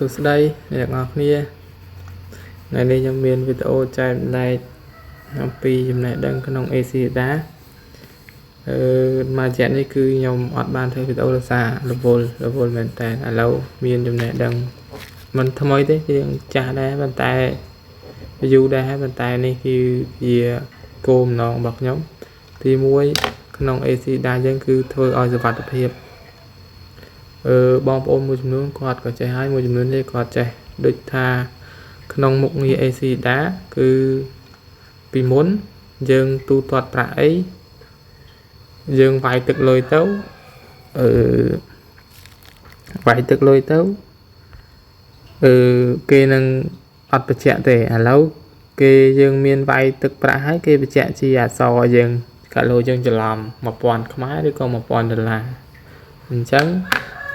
សួស្តីអ្នកទាំងអស់គ្នាថ្ងៃនេះខ្ញុំមានវីដេអូចែករំលែកអំពីចំណេះដឹងក្នុង ACLEDA អឺមួយរយៈនេះគឺខ្ញុំអត់បានធ្វើវីដេអូដោយសាររវល់រវល់មែនតើឥឡូវមានចំណេះដឹងមិនថ្មីទេគឺចាស់ដែរប៉ុន្តែយូរដែរហើយប៉ុន្តែនេះគឺជាគោលបំណងរបស់ខ្ញុំទី1ក្នុង ACLEDA យើងគឺធ្វើឲ្យសុវត្ថិភាពអឺបងប្អូនមួយចំនួនគាត់ក៏ចេះហើយមួយចំនួននេះគាត់ចេះដូចថាក្នុងមុខងារ ACLEDA គឺពីមុនយើងទូទាត់ប្រាក់អីយើងវាយទឹកលុយទៅអឺវាយទឹកលុយទៅអឺគេនឹងអត់បញ្ជាក់ទេឥឡូវគេយើងមានវាយទឹកប្រាក់ហើយគេបញ្ជាក់ជាអក្សរយើងកាឡូយើងច្រឡំ1000ខ្មែរឬក៏1000ដុល្លារអញ្ចឹង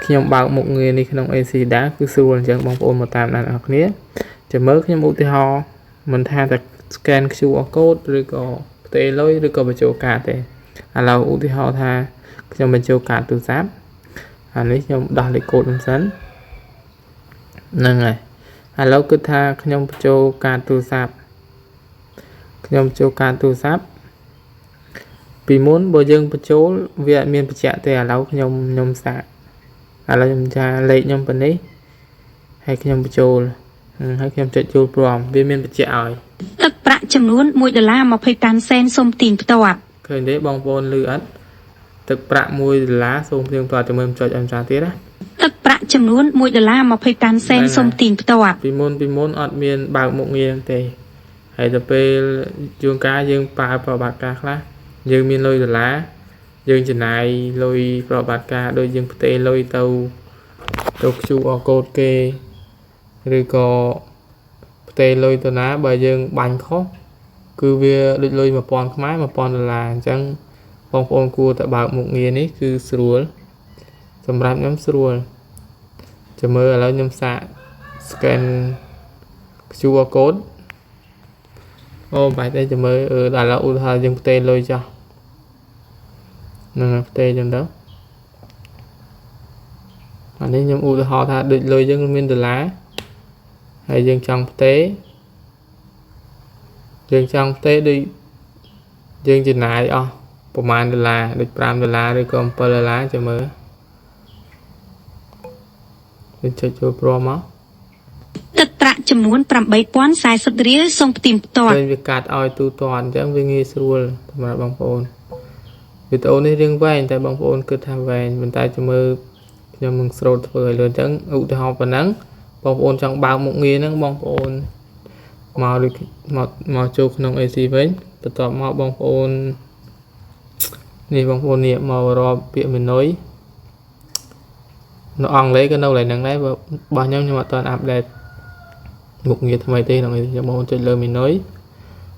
ខ្ញុំបើកមុខងារនេះក្នុង ACLEDA គឺស្រួលអញ្ចឹងបងប្អូនមកតាមដានអរគ្នាចាំមើលខ្ញុំឧទាហរណ៍មិនថាតែ scan QR code ឬក៏ផ្ទេរលុយឬក៏បញ្ចូលកាតទេឥឡូវឧទាហរណ៍ថាខ្ញុំបញ្ចូលកាតទូរស័ព្ទអានេះខ្ញុំដោះលេខកូដខ្ញុំសិនហ្នឹងហើយឥឡូវគិតថាខ្ញុំបញ្ចូលកាតទូរស័ព្ទខ្ញុំចូលកាតទូរស័ព្ទពីមុនបើយើងបញ្ចូលវាអត់មានបញ្ជាក់ទេឥឡូវខ្ញុំខ្ញុំសាកឥឡូវខ្ញុំចាលេខខ្ញុំប៉ុណ្នេះហើយខ្ញុំបញ្ចូលហើយខ្ញុំចុចចូលព្រមវាមានបញ្ជាក់ឲ្យ ទឹកប្រាក់ចំនួន1ដុល្លារ25សេនសូមទាញផ្ទាត់ ឃើញទេបងប្អូនឮអត់ទឹកប្រាក់1ដុល្លារសូមទៀងទាត់ជាមួយចុចអមសាទៀតណា ទឹកប្រាក់ចំនួន1ដុល្លារ25សេនសូមទាញផ្ទាត់ ពីមុនពីមុនអត់មានបើកមុខងារទេហើយទៅពេលជួនកាលយើងប្រើប្រតិបត្តិការខ្លះយើងមានលុយដុល្លារយើងចំណាយលុយប្រតិបត្តិការដូចយើងផ្ទេរលុយទៅទៅ QR code គេឬក៏ផ្ទេរលុយទៅណាបើយើងបាញ់ខុសគឺវាដូចលុយ1000ខ្មែរ1000ដុល្លារអញ្ចឹងបងប្អូនគួរតែបើកមុខងារនេះគឺស្រួលសម្រាប់ខ្ញុំស្រួលចាំមើលឥឡូវខ្ញុំសាក scan QR code អូបែរទេចាំមើលអឺដល់ឥឡូវឧទាហរណ៍យើងផ្ទេរលុយចុះហ្នឹងហើយផ្ទេរចឹងទៅអានេះខ្ញុំឧទាហរណ៍ថាដូចលុយយើងមានដុល្លារហើយយើងចង់ផ្ទេរយើងចង់ផ្ទេរដូចយើងចំណាយអស់ប្រហែលដុល្លារដូច5ដុល្លារឬក៏7ដុល្លារចាំមើលយើងចុចចូលព្រមមក ទឹកប្រាក់ចំនួន8040រៀលសូមផ្ទៀងផ្ទាត់ ឃើញវាកាត់ឲ្យទូទាត់អញ្ចឹងវាងាយស្រួលសម្រាប់បងប្អូនវីដេអូនេះរៀងវែងតែបងប្អូនគិតថាវែងប៉ុន្តែចាំមើលខ្ញុំនឹងស្រូតធ្វើឲ្យលឿនអញ្ចឹងឧទាហរណ៍ប៉ុណ្ណឹងបងប្អូនចង់បើកមុខងារហ្នឹងបងប្អូនមកដូចមកមកចូលក្នុង AC វិញបន្ទាប់មកបងប្អូននេះបងប្អូននេះមករកពាក្យ menu នៅអង់គ្លេសក៏នៅកន្លែងហ្នឹងដែរបើរបស់ខ្ញុំខ្ញុំអត់ទាន់update មុខងារថ្មីទេក្នុងនេះខ្ញុំបងប្អូនចុចលើ menu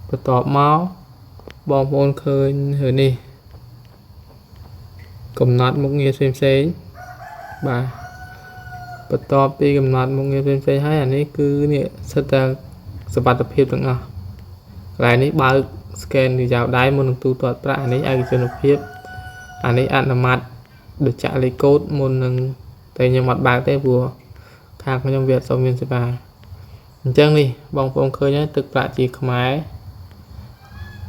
បន្ទាប់មកបងប្អូនឃើញនេះកំណត់មុខងារផ្សេងផ្សេងបាទបន្ទាប់ពីកំណត់មុខងារផ្សេងផ្សេងហើយអានេះគឺនេះសិតតែសុវត្ថិភាពទាំងអស់កន្លែងនេះបើក scan ក្រយៅដៃមុននឹងទូទាត់ប្រាក់អានេះឯកជនភាពអានេះអនុម័តដូចចាក់លេខកូដមុននឹងតែខ្ញុំអត់បើកទេព្រោះខាងខ្ញុំវាអត់សូវមានសេវាអញ្ចឹងនេះបងប្អូនឃើញហើយទឹកប្រាក់ជាខ្មែរ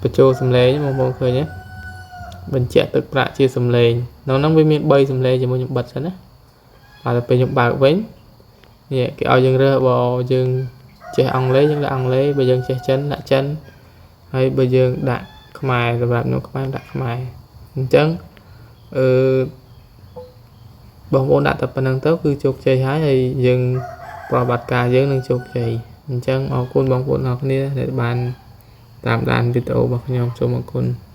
បញ្ចូលសំឡេងបងប្អូនឃើញទេបញ្ជាក់ទឹកប្រាក់ជាសំឡេងក្នុងហ្នឹងវាមាន3សំឡេងជាមួយខ្ញុំបិទសិនណាបាទដល់ពេលខ្ញុំបើកវិញនេះគេឲ្យយើងរើសបើយើងចេះអង់គ្លេសយើងដាក់អង់គ្លេសបើយើងចេះចិនដាក់ចិនហើយបើយើងដាក់ខ្មែរសម្រាប់ខ្ញុំខ្មែរដាក់ខ្មែរអញ្ចឹងអឺបងប្អូនដាក់តែប៉ុណ្្នឹងទៅគឺជោគជ័យហើយហើយយើងប្រតិបត្តិការយើងនឹងជោគជ័យអញ្ចឹងអរគុណបងប្អូនអរគ្នាដែលបានតាមដានវីដេអូរបស់ខ្ញុំសូមអរគុណ។